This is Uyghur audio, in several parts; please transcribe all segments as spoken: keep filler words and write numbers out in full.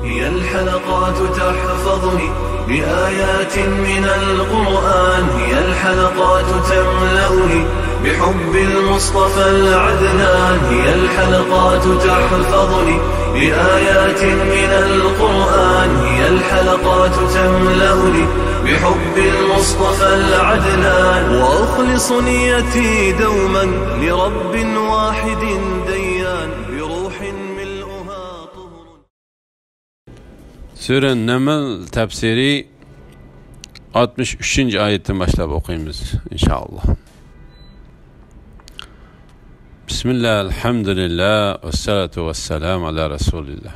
هي الحلقات تحفظني بآيات من القرآن، هي الحلقات تملأني بحب المصطفى العدنان، هي الحلقات تحفظني بآيات من القرآن، هي الحلقات تملأني بحب المصطفى العدنان، وأخلص نيتي دوما لرب واحد ديان، بروح ملؤها طهر. سۈرە نەمل تەپسىرى ئاتمىش ئۈچىنچى ئايەتتىن باشلاپ ئوقۇيمىز، ئىنشائاللا. بىسمىللا، ئەلھەمدۇلىللا، ۋەسسالاتۇ ۋەسسالامۇ ئالا رەسۇلىللا.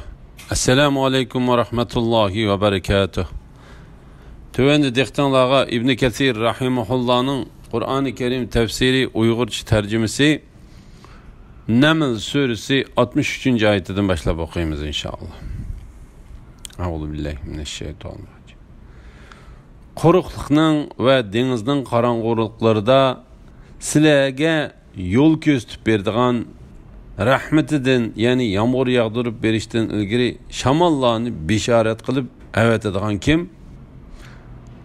ئەسسالامۇ ئەلەيكۇم ۋە رەھمەتۇللاھى ۋە بەرىكاتۇھ. تۆۋەندە دىققىتىڭلارغا ئىبنى كەسىر رەھىمەھۇللانىڭ قۇرئانى كەرىم تەپسىرى ئۇيغۇرچە تەرجىمىسى نەمل سۈرىسى ئاتمىش ئۈچىنچى ئايىتىدىن باشلاپ ئوقۇيمىز، ئىنشائاللا. ئەئۇزۇ بىللاھى مىنەششەيتانىررەجىم. قۇرۇقلۇقنىڭ ۋە دېڭىزنىڭ قاراڭغۇلۇقلىرىدا سىلەرگە يول كۆرسىتىپ بېرىدىغان رەھمىتىدىن، يەنى يامغۇر ياغدۇرۇپ بېرىشتىن ئىلگىرى شاماللارنى بېشارەت قىلىپ ئەۋەتىدىغان كىم؟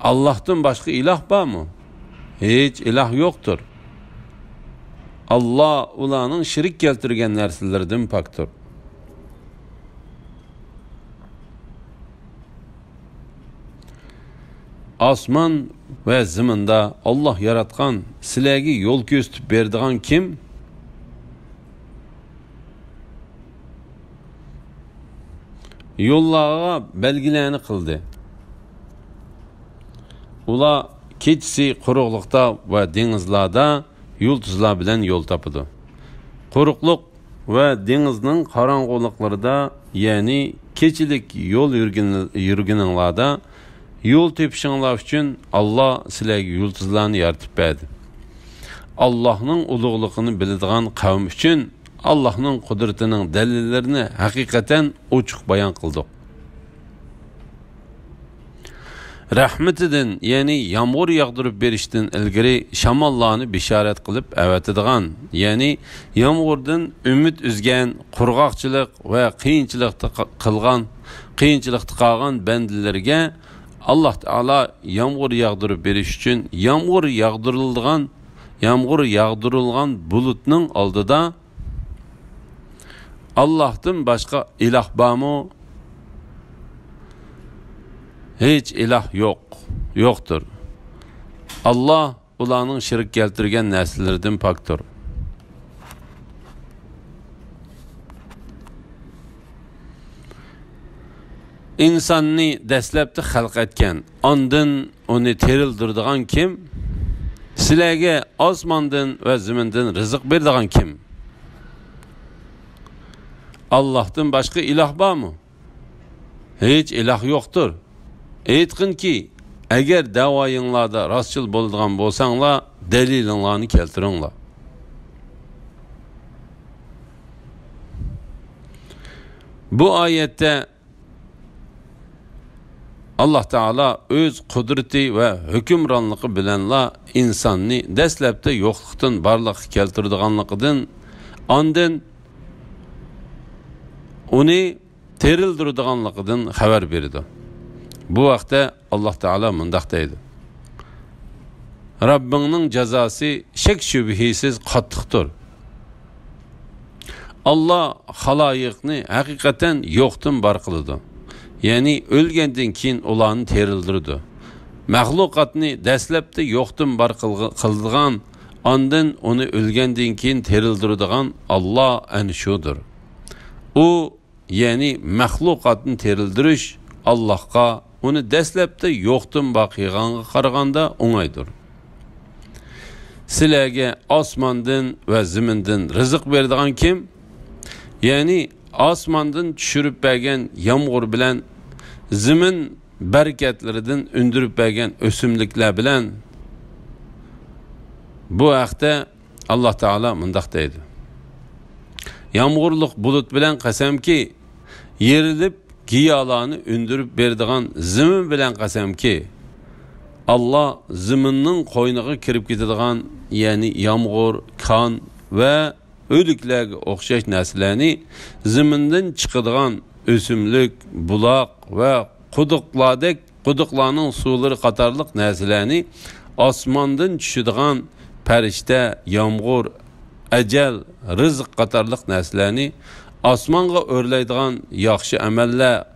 ئاللاھتىن باشقا ئىلاھ بارمۇ؟ ھېچ ئىلاھ يوقتۇر. ئاللا ئۇلارنىڭ شېرىك كەلتۈرگەن نەرسىلىرىدىن پاكتۇر. ئاسمان ۋە زېمىندا ئاللا ياراتقان، سىلەرگە يول كۆرسىتىپ بېرىدىغان كىم؟ يوللارغا بەلگىلەرنى قىلدى. ئۇلار كېچىسى قۇرۇقلۇقتا ۋە دېڭىزلاردا يۇلتۇزلار بىلەن يول تاپىدۇ. قۇرۇقلۇق ۋە دېڭىزنىڭ قاراڭغۇلۇقلىرىدا، يەنى كېچىلىك يول يۈرگىن-، يۈرگىنىڭلاردا يول تېپىشىڭلار ئۈچۈن ئاللا سىلەرگە يۇلتۇزلارنى يارىتىپ بەردى. ئاللانىڭ ئۇلۇغلۇقىنى بىلىدىغان قەۋم ئۈچۈن ئاللانىڭ قۇدرىتىنىڭ دەلىللىرىنى ھەقىقەتەن ئوچۇق بايان قىلدۇق. رەھمىتىدىن، يەنى يامغۇر ياغدۇرۇپ بېرىشتىن ئىلگىرى شاماللارنى بېشارەت قىلىپ ئەۋەتىدىغان، يەنى يامغۇردىن ئۈمىد ئۈزگەن، قۇرغاقچىلىق ۋە قىيىنچىلىقتا ق-، قىلغان، قىيىنچىلىقتا قالغان بەندىلىرىگە ئاللا تائالا يامغۇر ياغدۇرۇپ بېرىش ئۈچۈن يامغۇر ياغدۇرۇلىدىغان، يامغۇر ياغدۇرۇلغان بۇلۇتنىڭ ئالدىدا ئاللاھتىن باشقا ئىلاھ بارمۇ؟ ھېچ ئىلاھ يوق، يوقتۇر. ئاللا ئۇلارنىڭ شېرىك كەلتۈرگەن نەرسىلىرىدىن پاكتۇر. ئىنساننى دەسلەپتە خەلق ئەتكەن، ئاندىن ئۇنى تىرىلدۈرىدىغان كىم؟ سىلەرگە ئاسماندىن ۋە زېمىندىن رىزىق بېرىدىغان كىم؟ ئاللاھتىن باشقا ئىلاھ بارمۇ؟ ھېچ ئىلاھ يوقتۇر. ئېيتقىنكى، ئەگەر دەۋايىڭلاردا راستچىل بولىدىغان بولساڭلار، دەلىلىڭلارنى كەلتۈرۈڭلار. بۇ ئايەتتە ئاللا تائالا ئۆز قۇدرىتى ۋە ھۆكۈمرانلىقى بىلەنلا ئىنساننى دەسلەپتە يوقلۇقتىن بارلىققا كەلتۈرىدىغانلىقىدىن، ئاندىن ئۇنى تىرىلدۈرىدىغانلىقىدىن خەۋەر بېرىدۇ. بۇ ھەقتە ئاللا تائالا مۇنداق دەيدۇ: رەببىڭنىڭ جازاسى شەك-شۈبھىسىز قاتتىقتۇر. ئاللا خالايىقنى ھەقىقەتەن يوقتىن بار قىلىدۇ. يەنى ئۆلگەندىن كېيىن ئۇلارنى تىرىلدۈرىدۇ. مەخلۇقاتنى دەسلەپتە يوقتىن بار قىلغ-، قىلىدىغان، ئاندىن ئۇنى ئۆلگەندىن كېيىن تىرىلدۈرىدىغان ئاللا ئەنە شۇدۇر. ئۇ، يەنى مەخلۇقاتنى تىرىلدۈرۈش ئاللاغا، ئۇنى دەسلەپتە يوقتىن بار قىلغانغا قارىغاندا ئوڭايدۇر. سىلەرگە ئاسماندىن ۋە زېمىندىن رىزىق بېرىدىغان كىم؟ يەنى ئاسماندىن چۈشۈرۈپ بەرگەن يامغۇر بىلەن، زېمىن بەرىكەتلىرىدىن ئۈندۈرۈپ بەرگەن ئۆسۈملۈكلەر بىلەن. بۇ ھەقتە ئاللا تائالا مۇنداق دەيدۇ: يامغۇرلۇق بۇلۇت بىلەن قەسەمكى، يېرىلىپ گىيالارنى ئۈندۈرۈپ بېرىدىغان زېمىن بىلەن قەسەمكى، ئاللا زېمىننىڭ قوينىغا كىرىپ كېتىدىغان، يەنى يامغۇر، كان ۋە ئۆلۈكلەرگە ئوخشاش نەرسىلەرنى زېمىندىن چىقىدىغان، ئۆسۈملۈك، بۇلاق ۋە قۇدۇقلاردەك، قۇدۇقلارنىڭ سۇلىرى قاتارلىق نەرسىلەرنى، ئاسماندىن چۈشىدىغان پەرىشتە، يامغۇر، ئەجەل، رىزىق قاتارلىق نەرسىلەرنى، ئاسمانغا ئۆرلەيدىغان ياخشى ئەمەللەر،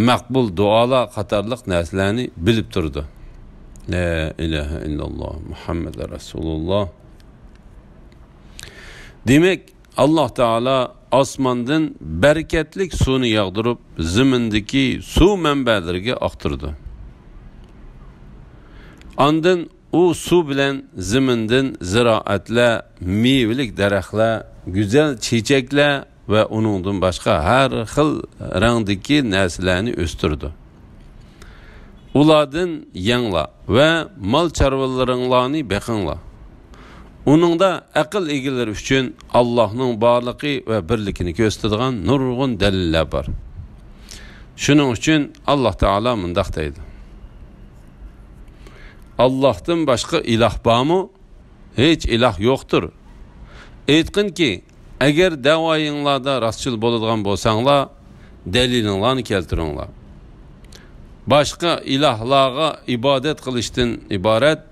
مەقبۇل دۇئالار قاتارلىق نەرسىلەرنى بىلىپ تۇرىدۇ. لا ئىلاھە ئىللاللا، مۇھەممەد رەسۇلۇللا. دېمەك، ئاللاھ تائالا ئاسماندىن بەرىكەتلىك سۇنى ياغدۇرۇپ، زېمىندىكى سۇ مەنبەلىرىگە ئاقتۇرىدۇ. ئاندىن ئۇ سۇ بىلەن زېمىندىن زىرائەتلەر، مېۋىلىك دەرەخلەر، گۈزەل چېچەكلەر ۋە ئۇنىڭدىن باشقا ھەر خىل رەڭدىكى نەرسىلەرنى ئۆستۈرىدۇ. ئۇلاردىن يەڭلار ۋە مال چارۋىلىرىڭلارنى بېقىڭلار. ئۇنىڭدا ئەقىل ئىگىلىرى ئۈچۈن ئاللاھنىڭ بارلىقى ۋە بىرلىكىنى كۆرسىتىدىغان نۇرغۇن دەلىللەر بار. شۇنىڭ ئۈچۈن ئاللاھ تائالا مۇنداق دەيدۇ: ئاللاھتىن باشقا ئىلاھ بارمۇ؟ ھېچ ئىلاھ يوقتۇر. ئېيتقىنكى، ئەگەر دەۋايىڭلاردا راستچىل بولىدىغان بولساڭلار، دەلىلىڭلارنى كەلتۈرۈڭلار. باشقا ئىلاھلارغا ئىبادەت قىلىشتىن ئىبارەت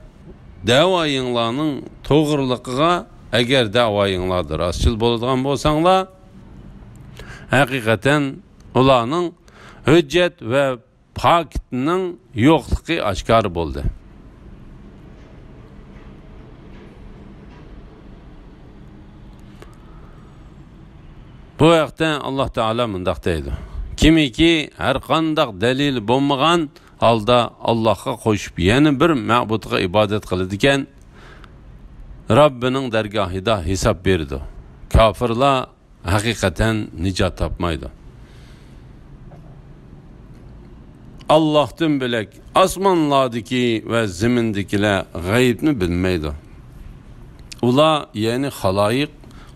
دەۋايىڭلارنىڭ توغرىلىقىغا، ئەگەر دەۋايىڭلاردا راستچىل بولىدىغان بولساڭلار، ھەقىقەتەن ئۇلارنىڭ ھۆججەت ۋە پاكىتنىڭ يوقلۇقى ئاشكارا بولدى. بۇ ھەقتە ئاللاھ تائالا مۇنداق دەيدۇ: كىمكى ھەرقانداق دەلىلى بولمىغان ھالدا ئاللاھقا قوشۇپ يەنە بىر مەبۇدقا ئىبادەت قىلىدىكەن، رەببىنىڭ دەرگاھىدا ھېساب بېرىدۇ. كاپىرلار ھەقىقەتەن نىجات تاپمايدۇ. ئاللاھتىن بۆلەك ئاسمانلاردىكى ۋە زېمىندىكىلەر غەيىبنى بىلمەيدۇ. ئۇلار، يەنى خالايىق،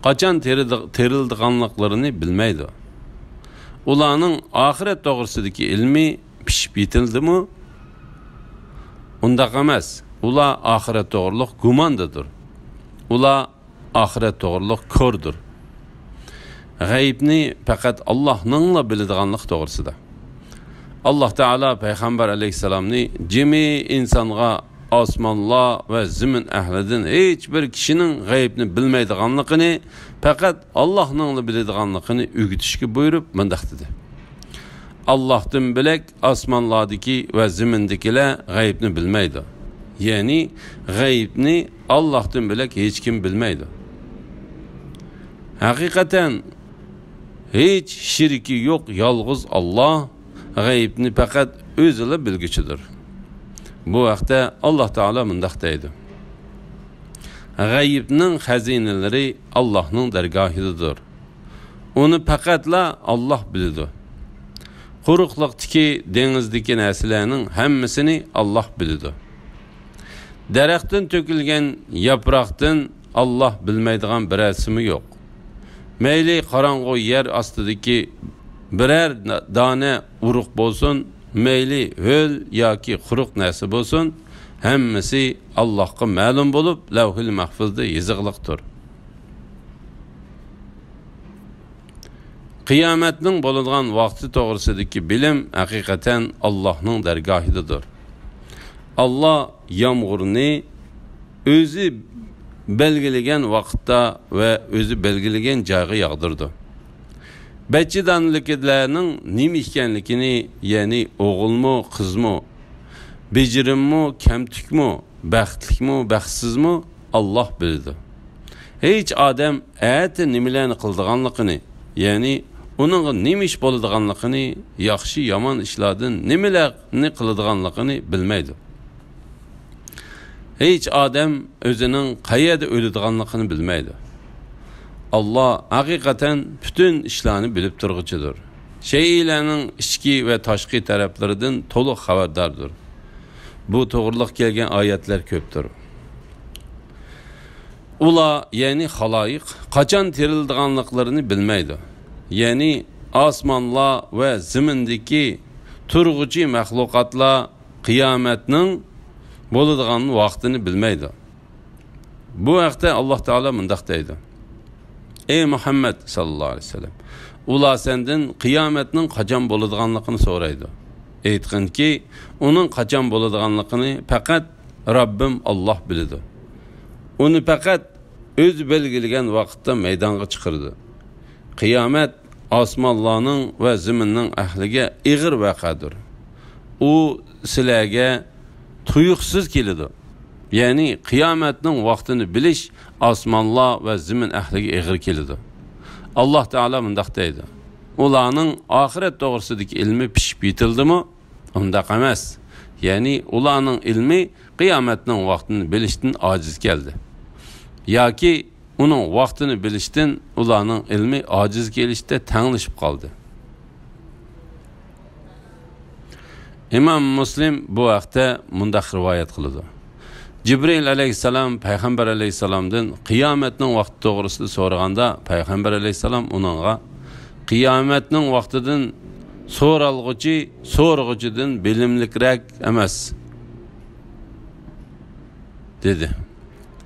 قاچان تىرىلدى-، تىرىلىدىغانلىقلىرىنى بىلمەيدۇ. ئۇلارنىڭ ئاخىرەت توغرىسىدىكى ئىلمى پىشىپ يېتىلدىمۇ؟ ئۇنداق ئەمەس. ئۇلار ئاخىرەت توغرۇلۇق گۇماندىدۇر. ئۇلار ئاخىرەت توغرۇلۇق كوردۇر. غەيىبنى پەقەت ئاللاھنىڭلا بىلىدىغانلىقى توغرىسىدا. ئاللاھ تائالا پەيغەمبەر ئەلەيھىسسالامنى جىمى ئىنسانغا ئاسمانلار ۋە زېمىن ئەھلىدىن ھېچ بىر كىشىنىڭ غەيىبنى بىلمەيدىغانلىقىنى، پەقەت ئاللاھنىڭلا بىلىدىغانلىقىنى ئۆگىتىشكە بۇيرۇپ، مۇنداق دېدى: ئاللاھتىن بۆلەك ئاسمانلاردىكى ۋە زېمىندىكىلەر غەيىبنى بىلمەيدۇ. يەنى غەيىبنى ئاللاھتىن بۆلەك ھېچكىم بىلمەيدۇ. ھەقىقەتەن، ھېچ شېرىكى يوق يالغۇز ئاللاھ غەيىبنى پەقەت ئۆزىلا بىلگۈچىدۇر. بۇ ھەقتە ئاللاھ تائالا مۇنداق دەيدۇ: غەيىبنىڭ خەزىنىلىرى ئاللاھنىڭ دەرگاھىدىدۇر. ئۇنى پەقەتلا ئاللاھ بىلىدۇ. قۇرۇقلۇقتىكى، دېڭىزدىكى نەرسىلەرنىڭ ھەممىسىنى ئاللاھ بىلىدۇ. دەرەختىن تۆكۈلگەن ياپراقتىن ئاللاھ بىلمەيدىغان بىرەرسىمۇ يوق. مەيلى قاراڭغۇ يەر ئاستىدىكى بىرەر دانە ئۇرۇق بولسۇن، مەيلى ھۆل ياكى قۇرۇق نەرسە بولسۇن، ھەممىسى ئاللاھقا مەلۇم بولۇپ، لەۋھىل مەھفۇزدا يېزىقلىقتۇر. قىيامەتنىڭ بولىدىغان ۋاقتى توغرىسىدىكى بىلىم ھەقىقەتەن ئاللاھنىڭ دەرگاھىدىدۇر. ئاللاھ يامغۇرنى ئۆزى بەلگىلىگەن ۋاقىتتا ۋە ئۆزى بەلگىلىگەن جايغا ياغدۇرىدۇ. بەچچىدانلىكلەرنىڭ نېمە ئىكەنلىكىنى، يەنى ئوغۇلمۇ، قىزمۇ، بېجىرىممۇ، كەمتۈكمۇ، بەختلىكمۇ، بەختسىزمۇ، ئاللاھ بىلىدۇ. ھېچ ئادەم ئەتە نېمىلەرنى قىلىدىغانلىقىنى، يەنى ئۇنىڭغا نېمە ئىش بولىدىغانلىقىنى، ياخشى-يامان ئىشلاردىن نېمىلەرنى قىلىدىغانلىقىنى بىلمەيدۇ. ھېچ ئادەم ئۆزىنىڭ قەيەردە ئۆلىدىغانلىقىنى بىلمەيدۇ. ئاللاھ ھەقىقەتەن پۈتۈن ئىشلارنى بىلىپ تۇرغۇچىدۇر. شەيئىلەرنىڭ ئىچكى ۋە تاشقى تەرەپلىرىدىن تولۇق خەۋەرداردۇر. بۇ توغرىلىق كەلگەن ئايەتلەر كۆپتۇر. ئۇلار، يەنى خالايىق، قاچان تىرىلىدىغانلىقلىرىنى بىلمەيدۇ. يەنى ئاسمانلار ۋە زېمىندىكى تۇرغۇچى مەخلۇقاتلار قىيامەتنىڭ بولىدىغان ۋاقتىنى بىلمەيدۇ. بۇ ھەقتە ئاللاھ تائالا مۇنداق دەيدۇ: ئەي مۇھەممەد ساللاللاھۇ ئەلەيھى ۋەسەللەم، ئۇلار سەندىن قىيامەتنىڭ قاچان بولىدىغانلىقىنى سورايدۇ. ئېيتقىنكى، ئۇنىڭ قاچان بولىدىغانلىقىنى پەقەت رەببىم ئاللاھ بىلىدۇ. ئۇنى پەقەت ئۆزى بەلگىلىگەن ۋاقىتتا مەيدانغا چىقىرىدۇ. قىيامەت ئاسمانلارنىڭ ۋە زېمىننىڭ ئەھلىگە ئېغىر ۋەقەدۇر. ئۇ سىلەرگە تۇيۇقسىز كېلىدۇ. يەنى قىيامەتنىڭ ۋاقتىنى بىلىش ئاسمانلار ۋە زېمىن ئەھلىگە ئېغىر كېلىدۇ. ئاللاھ تائالا مۇنداق دەيدۇ: ئۇلارنىڭ ئاخىرەت توغرىسىدىكى ئىلمى پىشىپ يېتىلدىمۇ؟ ئۇنداق ئەمەس. يەنى ئۇلارنىڭ ئىلمى قىيامەتنىڭ ۋاقتىنى بىلىشتىن ئاجىز كەلدى. ياكى ئۇنىڭ ۋاقتىنى بىلىشتىن ئۇلارنىڭ ئىلمى ئاجىز كېلىشتە تەڭلىشىپ قالدى. ئىمام مۇسلىم بۇ ھەقتە مۇنداق رىۋايەت قىلىدۇ: جىبرىئىل ئەلەيھىسسالام پەيغەمبەر ئەلەيھىسسالامدىن قىيامەتنىڭ ۋاقتى توغرىسىدا سورىغاندا، پەيغەمبەر ئەلەيھىسسالام ئۇنىڭغا: «قىيامەتنىڭ ۋاقتىدىن سورالغۇچى سورىغۇچىدىن بىلىملىكرەك ئەمەس» دېدى.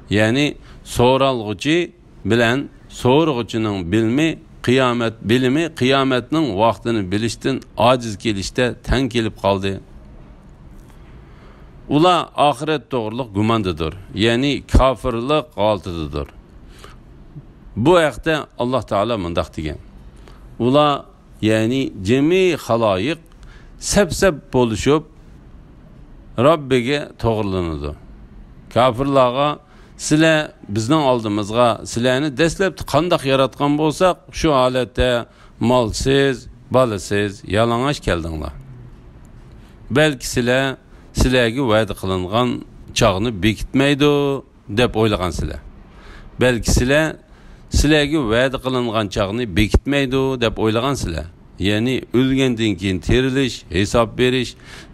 يەنى سورالغۇچى بىلەن سورىغۇچىنىڭ بىلىمى قىيامەت، بىلىمى قىيامەتنىڭ ۋاقتىنى بىلىشتىن ئاجىز كېلىشتە تەڭ كېلىپ قالدى. ئۇلار ئاخىرەت توغرىلىق گۇماندىدۇر، يەنى كاپىرلىق ھالىتىدىدۇر. بۇ ھەقتە ئاللاھ تائالا مۇنداق دېگەن: ئۇلار، يەنى جىمى خالايىق سەپ-سەپ بولۇشۇپ، رەببىگە توغرىلىنىدۇ. كاپىرلارغا: «سىلەر بىزنىڭ ئالدىمىزغا سىلەرنى دەسلەپتە قانداق ياراتقان بولساق، شۇ ھالەتتە مالسىز، بالىسىز، يالىڭاچ كەلدىڭلار. بەلكى سىلەر سىلەرگە ۋەدە قىلىنغان چاغنى بېكىتمەيدۇ دەپ ئويلىغانسىلەر. بەلكى سىلەر سىلەرگە ۋەدە قىلىنغان چاغنى بېكىتمەيدۇ دەپ ئويلىغانسىلەر. يەنى ئۆلگەندىن كېيىن تىرىلىش، ھېساب بېرىش،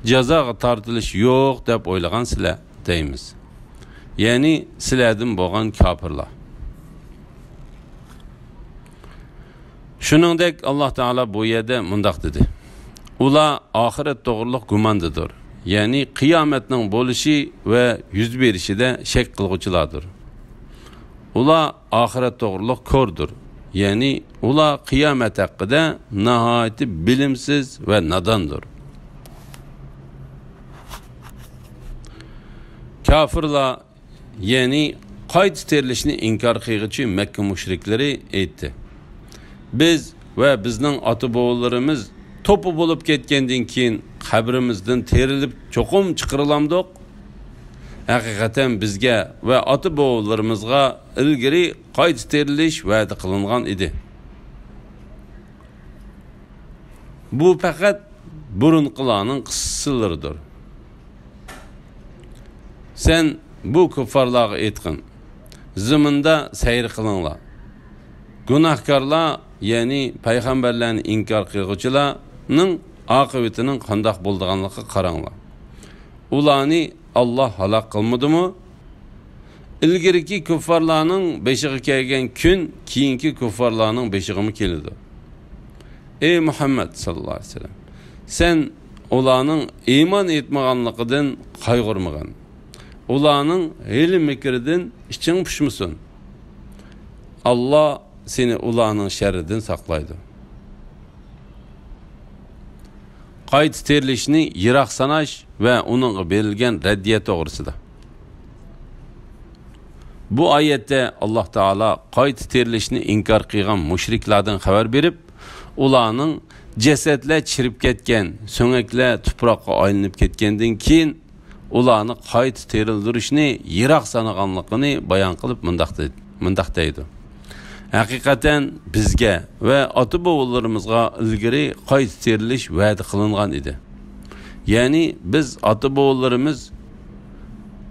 جازاغا تارتىلىش يوق دەپ ئويلىغانسىلەر» دەيمىز. يەنى سىلەردىن بولغان كاپىرلار. شۇنىڭدەك ئاللاھ تائالا بۇ يەردە مۇنداق دېدى: ئۇلار ئاخىرەت توغرىلىق گۇماندىدۇر، يەنى قىيامەتنىڭ بولۇشى ۋە يۈز بېرىشىدە شەك قىلغۇچىلاردۇر. ئۇلار ئاخىرەت توغرىلىق كوردۇر، يەنى ئۇلار قىيامەت ھەققىدە ناھايىتى بىلىمسىز ۋە ناداندۇر. كاپىرلار، يەنى قايتا تىرىلىشنى ئىنكار قىلغۇچى مەككە مۇشرىكلىرى ئېيتتى: «بىز ۋە بىزنىڭ ئاتا-بوۋىلىرىمىز توپا بولۇپ كەتكەندىن كېيىن قەبرىمىزدىن تىرىلىپ چوقۇم چىقىرىلامدۇق؟ ھەقىقەتەن بىزگە ۋە ئاتا-بوۋىلىرىمىزغا ئىلگىرى قايتا تىرىلىش ۋەدە قىلىنغان ئىدى.» بۇ پەقەت بۇرۇنقىلارنىڭ قىسسىلىرىدۇر. سەن بۇ كۇففارلارغا ئېيتقىن: «زېمىندا سەير قىلىڭلار. گۇناھكارلار، يەنى پەيغەمبەرلەرنى ئىنكار قىلغۇچىلارنىڭ ئاقىۋىتىنىڭ قانداق بولىدىغانلىقىغا قاراڭلار. ئۇلارنى ئاللاھ ھالاك قىلمىدىمۇ؟ ئىلگىرىكى كۇففارلارنىڭ بېشىغا كەلگەن كۈن كېيىنكى كۇففارلارنىڭ بېشىغىمۇ كېلىدۇ. ئەي مۇھەممەد ساللاللاھۇ ئەلەيھى ۋەسەللەم، سەن ئۇلارنىڭ ئىمان ئېيتمىغانلىقىدىن قايغۇرمىغىن. ئۇلارنىڭ ھىيلە-مىكرىدىن ئىچىڭ پۇشمىسۇن. ئاللاھ سېنى ئۇلارنىڭ شەررىدىن ساقلايدۇ.» قايتا تىرىلىشنى يىراق ساناش ۋە ئۇنىڭغا بېرىلگەن رەددىيە توغرىسىدا. بۇ ئايەتتە ئاللاھ تائالا قايتا تىرىلىشنى ئىنكار قىلغان مۇشرىكلاردىن خەۋەر بېرىپ، ئۇلارنىڭ جەسەتلەر چىرىپ كەتكەن، سۆڭەكلەر تۇپراققا ئايلىنىپ كەتكەندىن كېيىن، ئۇلارنى قايتا تىرىلدۈرۈشنى يىراق سانىغانلىقىنى بايان قىلىپ مۇنداق دېدى، مۇنداق دەيدۇ: «ھەقىقەتەن بىزگە ۋە ئاتا-بوۋىلىرىمىزغا ئىلگىرى قايتا تىرىلىش ۋەدە قىلىنغان ئىدى. يەنى بىز ئاتا-بوۋىلىرىمىز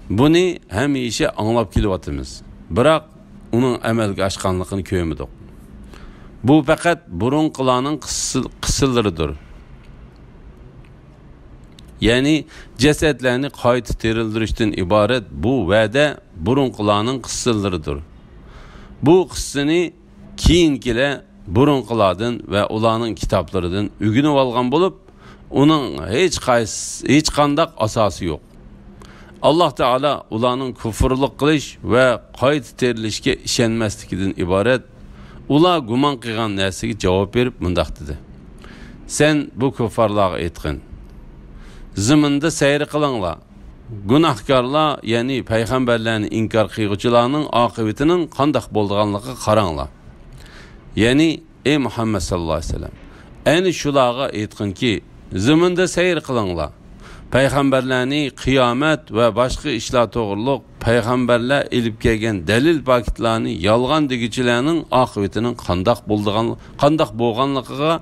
بۇنى ھەمىشە ئاڭلاپ كېلىۋاتىمىز. بىراق ئۇنىڭ ئەمەلگە ئاشقانلىقىنى كۆرمىدۇق. بۇ پەقەت بۇرۇنقىلارنىڭ قىسسىلىرىدۇر.» يەنى جەسەتلەرنى قايتا تىرىلدۈرۈشتىن ئىبارەت بۇ ۋەدە بۇرۇنقىلارنىڭ قىسسىلىرىدۇر. بۇ قىسسىنى كېيىنكىلەر بۇرۇنقىلاردىن ۋە ئۇلارنىڭ كىتابلىرىدىن ئۆگىنىۋالغان بولۇپ، ئۇنىڭ ھېچقايسى، ھېچقانداق ئاساسى يوق. ئاللاھ تائالا ئۇلارنىڭ كۇفرلۇق قىلىش ۋە قايتا تىرىلىشكە ئىشەنمەسلىكىدىن ئىبارەت ئۇلار گۇمان قىلغان نەرسىگە جاۋاب بېرىپ مۇنداق دېدى: سەن بۇ كۇففارلارغا ئېيتقىن، زېمىندا سەير قىلىڭلار، گۇناھكارلار، يەنى پەيغەمبەرلەرنى ئىنكار قىلغۇچىلارنىڭ ئاقىۋىتىنىڭ قانداق بولىدىغانلىقىغا قاراڭلار. يەنى ئەي مۇھەممەد ساللاللاھۇ ئەلەيھى ۋەسەللەم، ئەنە شۇلارغا ئېيتقىنكى، زېمىندا سەير قىلىڭلار. پەيغەمبەرلەرنى، قىيامەت ۋە باشقا ئىشلار توغرۇلۇق پەيغەمبەرلەر ئېلىپ كەلگەن دەلىل پاكىتلارنى يالغان دېگۈچىلەرنىڭ ئاقىۋىتىنىڭ قانداق بولىدىغان، قانداق بولغانلىقىغا،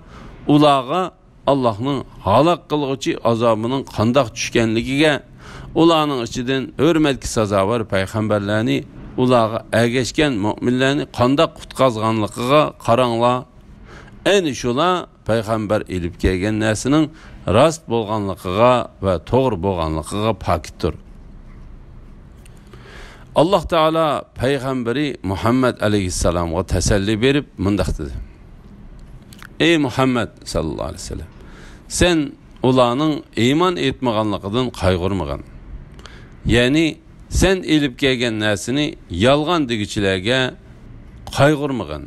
ئۇلارغا ئاللاھنىڭ ھالاك قىلغۇچى ئازابىنىڭ قانداق چۈشكەنلىكىگە، ئۇلارنىڭ ئىچىدىن ھۆرمەتكە سازاۋەر پەيغەمبەرلەرنى، ئۇلارغا ئەگەشكەن مۆمىنلەرنى قانداق قۇتقازغانلىقىغا قاراڭلار. ئەنە شۇلار پەيغەمبەر ئېلىپ كەلگەن نەرسىنىڭ راست بولغانلىقىغا ۋە توغرا بولغانلىقىغا پاكىتتۇر. ئاللاھ تائالا پەيغەمبىرى مۇھەممەد ئەلەيھىسسالامغا تەسەللى بېرىپ مۇنداق دېدى: ئەي مۇھەممەد ساللاللاھۇ ئەلەيھى ۋەسەللەم، سەن ئۇلارنىڭ ئىمان ئېيتمىغانلىقىدىن قايغۇرمىغىن. يەنى سەن ئېلىپ كەلگەن نەرسىنى يالغان دېگۈچىلەرگە قايغۇرمىغىن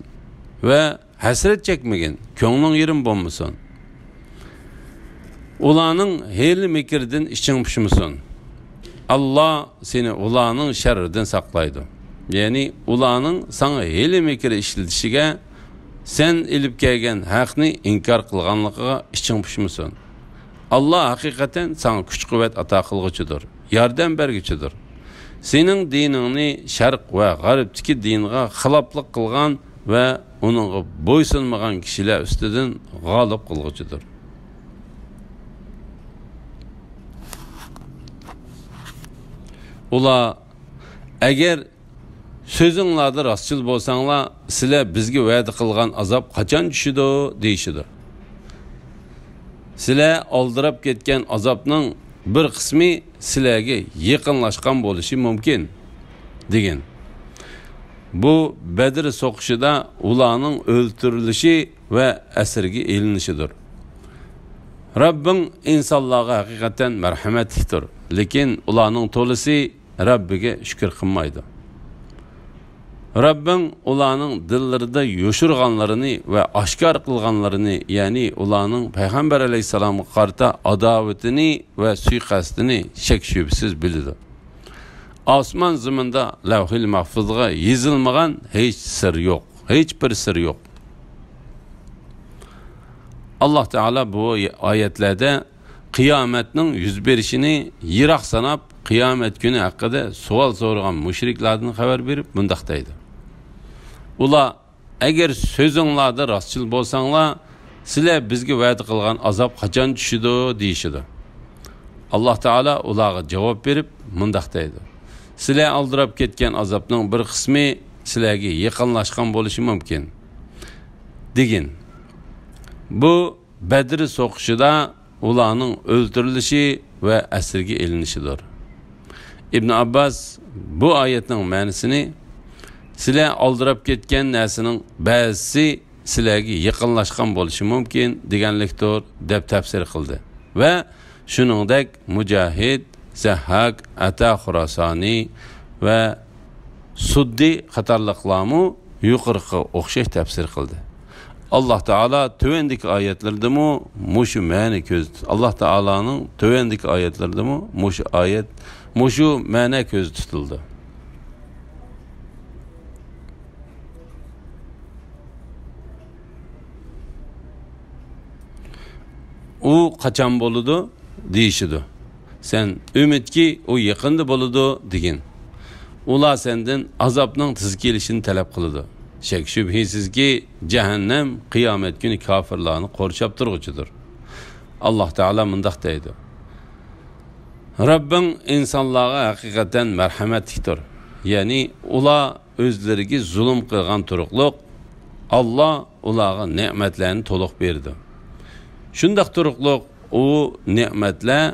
ۋە ھەسرەت چەكمىگىن، كۆڭلۈڭ يېرىم بولمىسۇن. ئۇلارنىڭ ھىيلە-مىكرىدىن ئىچىڭ پۇشمىسۇن. ئاللاھ سېنى ئۇلارنىڭ شەررىدىن ساقلايدۇ. يەنى ئۇلارنىڭ ساڭا ھىيلە-مىكىر ئىشلىتىشىگە، سەن ئېلىپ كەلگەن ھەقنى ئىنكار قىلغانلىقىغا ئىچىڭ پۇشمىسۇن. ئاللاھ ھەقىقەتەن ساڭا كۈچ-قۇۋۋەت ئاتا قىلغۇچىدۇر، ياردەم بەرگۈچىدۇر. سېنىڭ دىنىڭنى شەرق ۋە غەربتىكى دىنغا خىلاپلىق قىلغان ۋە ئۇنىڭغا بويسۇنمىغان كىشىلەر ئۈستىدىن غالىب قىلغۇچىدۇر. ئۇلار، ئەگەر سۆزۈڭلاردا راستچىل بولساڭلار، سىلەر بىزگە ۋەدە قىلغان ئازاب قاچان چۈشىدۇ؟ دېيىشىدۇ. سىلەر ئالدىراپ كەتكەن ئازابنىڭ بىر قىسمى سىلەرگە يېقىنلاشقان بولۇشى مۇمكىن، دېگەن. بۇ بەدر سوقۇشىدا ئۇلارنىڭ ئۆلتۈرۈلۈشى ۋە ئەسىرگە ئېلىنىشىدۇر. رەببىڭ ئىنسانلارغا ھەقىقەتەن مەرھەمەتلىكتۇر، لېكىن ئۇلارنىڭ تولىسى رەببىگە شۈكۈر قىلمايدۇ. رەببىڭ ئۇلارنىڭ دىللىرىدا يوشۇرغانلىرىنى ۋە ئاشكارا قىلغانلىرىنى، يەنى ئۇلارنىڭ پەيغەمبەر ئەلەيھىسسالامغا قارىتا ئاداۋىتىنى ۋە سۇيىقەستىنى شەك-شۈبھىسىز بىلىدۇ. ئاسمان زېمىندا لەۋھىل مەھفۇزغا يېزىلمىغان ھېچ سىر يوق، ھېچ بىر سىر يوق. ئاللاھ تائالا بۇ ئايەتلەردە قىيامەتنىڭ يۈز بېرىشىنى يىراق ساناپ، قىيامەت كۈنى ھەققىدە سوئال سورىغان مۇشرىكلاردىن خەۋەر بېرىپ مۇنداق دەيدۇ: ئۇلار، ئەگەر سۆزۈڭلاردا راستچىل بولساڭلار، سىلەر بىزگە ۋەدە قىلغان ئازاب قاچان چۈشىدۇ؟ دېيىشىدۇ. ئاللاھ تائالا ئۇلارغا جاۋاب بېرىپ مۇنداق دەيدۇ: سىلەر ئالدىراپ كەتكەن ئازابنىڭ بىر قىسمى سىلەرگە يېقىنلاشقان بولۇشى مۇمكىن، دېگىن. بۇ بەدر سوقۇشىدا ئۇلارنىڭ ئۆلتۈرۈلۈشى ۋە ئەسىرگە ئېلىنىشىدۇر. ئىبن ئابباس بۇ ئايەتنىڭ مەنىسىنى، سىلەر ئالدىراپ كەتكەن نەرسىنىڭ بەزىسى سىلەرگە يېقىنلاشقان بولۇشى مۇمكىن دېگەنلىكتۇر، دەپ تەپسىر قىلدى. ۋە شۇنىڭدەك مۇجاھىد، زەھھاك، ئەتا خۇراسانى ۋە سۇددى قاتارلىقلارمۇ يۇقىرىقىغا ئوخشاش تەپسىر قىلدى. ئاللاھ تائالا تۆۋەندىكى ئايەتلىرىدىمۇ مۇشۇ مەنە كۆز-، ئاللاھ تائالانىڭ تۆۋەندىكى ئايەتلىرىدىمۇ مۇشۇ ئايەت، مۇشۇ مەنە كۆزدە تۇتۇلدى. ئۇ قاچان بولىدۇ؟ دېيىشىدۇ. سەن ئۈمىدكى، ئۇ يېقىندا بولىدۇ، دېگىن. ئۇلار سەندىن ئازابنىڭ تېز كېلىشىنى تەلەپ قىلىدۇ. شەك-شۈبھىسىزكى، جەھەننەم قىيامەت كۈنى كاپىرلارنى قورشاپ تۇرغۇچىدۇر. ئاللاھ تائالا مۇنداق دەيدۇ: رەببىڭ ئىنسانلارغا ھەقىقەتەن مەرھەمەتلىكتۇر. يەنى ئۇلار ئۆزلىرىگە زۇلۇم قىلغان تۇرۇقلۇق، ئاللاھ ئۇلارغا نېمەتلەرنى تولۇق بېرىدۇ. شۇنداق تۇرۇقلۇق ئۇ نېمەتلەر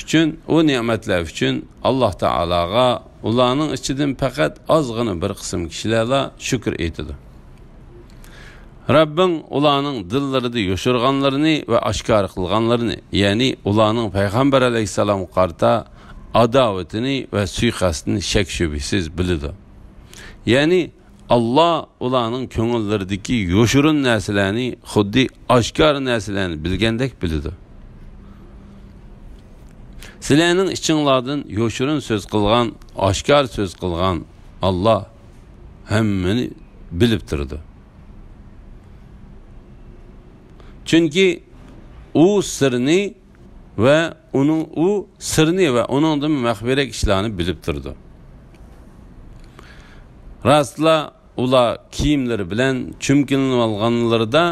ئۈچۈن، ئۇ نېمەتلەر ئۈچۈن ئاللاھ تائالاغا ئۇلارنىڭ ئىچىدىن پەقەت ئازغىنە بىر قىسىم كىشىلەرلا شۈكۈر ئېيتىدۇ. رەببىڭ ئۇلارنىڭ دىللىرىدا يوشۇرغانلىرىنى ۋە ئاشكارا قىلغانلىرىنى، يەنى ئۇلارنىڭ پەيغەمبەر ئەلەيھىسسالامغا قارىتا ئاداۋىتىنى ۋە سۇيىقەستىنى شەك-شۈبھىسىز بىلىدۇ. يەنى ئاللا ئۇلارنىڭ كۆڭۈللىرىدىكى يوشۇرۇن نەرسىلەرنى خۇددى ئاشكارا نەرسىلەرنى بىلگەندەك بىلىدۇ. سىلەرنىڭ ئىچىڭلاردىن يوشۇرۇن سۆز قىلغان، ئاشكارا سۆز قىلغان ئاللا ھەممىنى بىلىپ تۇرىدۇ. چۈنكى ئۇ سىرنى ۋە ئۇنىڭ، ئۇ سىرنى ۋە ئۇنىڭدىن مەخپىيرەك ئىشلارنى بىلىپ تۇرىدۇ. راستلا، ئۇلار كىيىملىرى بىلەن چۈمكىلىنىۋالغانلىرىدا،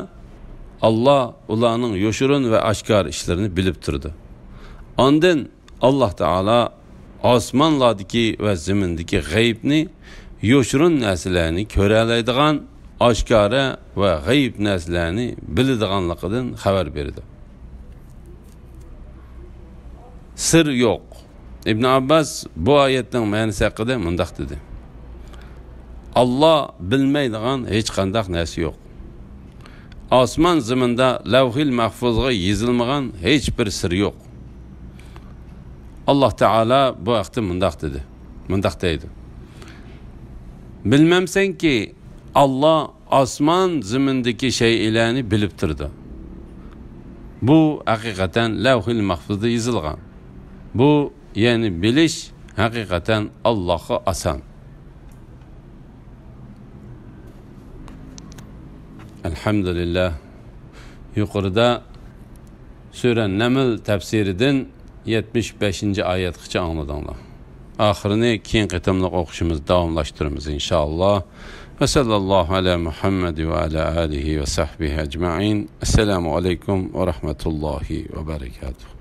ئاللا ئۇلارنىڭ يوشۇرۇن ۋە ئاشكارا ئىشلىرىنى بىلىپ تۇرىدۇ. ئاندىن ئاللا تائالا ئاسمانلاردىكى ۋە زېمىندىكى غەيىبنى، يوشۇرۇن نەرسىلەرنى كۆرەلەيدىغان، ئاشكارا ۋە غەيىب نەرسىلەرنى بىلىدىغانلىقىدىن خەۋەر بېرىدۇ. سىر يوق. ئىبن ئابباس بۇ ئايەتنىڭ مەنىسى ھەققىدە مۇنداق دېدى: ئاللا بىلمەيدىغان ھېچقانداق نەرسە يوق. ئاسمان زېمىندا لەۋھىل مەھفۇزغا يېزىلمىغان ھېچ بىر سىر يوق. ئاللا تائالا بۇ ھەقتە مۇنداق دېدى، مۇنداق دەيدۇ: بىلمەمسەنكى، ئاللا ئاسمان زېمىندىكى شەيئىلەرنى بىلىپ تۇرىدۇ. بۇ ھەقىقەتەن لەۋھىل مەھفۇزدا يېزىلغان. بۇ، يەنى بىلىش، ھەقىقەتەن ئاللاغا ئاسان. ئەلھەمدۇلىللا. يۇقىرىدا سۈرە نەمل تەپسىرىدىن يەتمىش بەشىنچى ئايەتكىچە ئاڭلىدىڭلار. ئاخىرىنى كېيىن قېتىملىق ئوقۇشىمىز داۋاملاشتۇرىمىز، ئىنشائاللا. ۋە سەللەللاھۇ ئەلە مۇھەممەد ۋە ئەلە ئالىھى ۋە سەھبىھى ئەجمەئىن. ئەسسالامۇ ئەلەيكۇم ۋە رەھمەتۇللاھى ۋە بەرەكاتۇھ.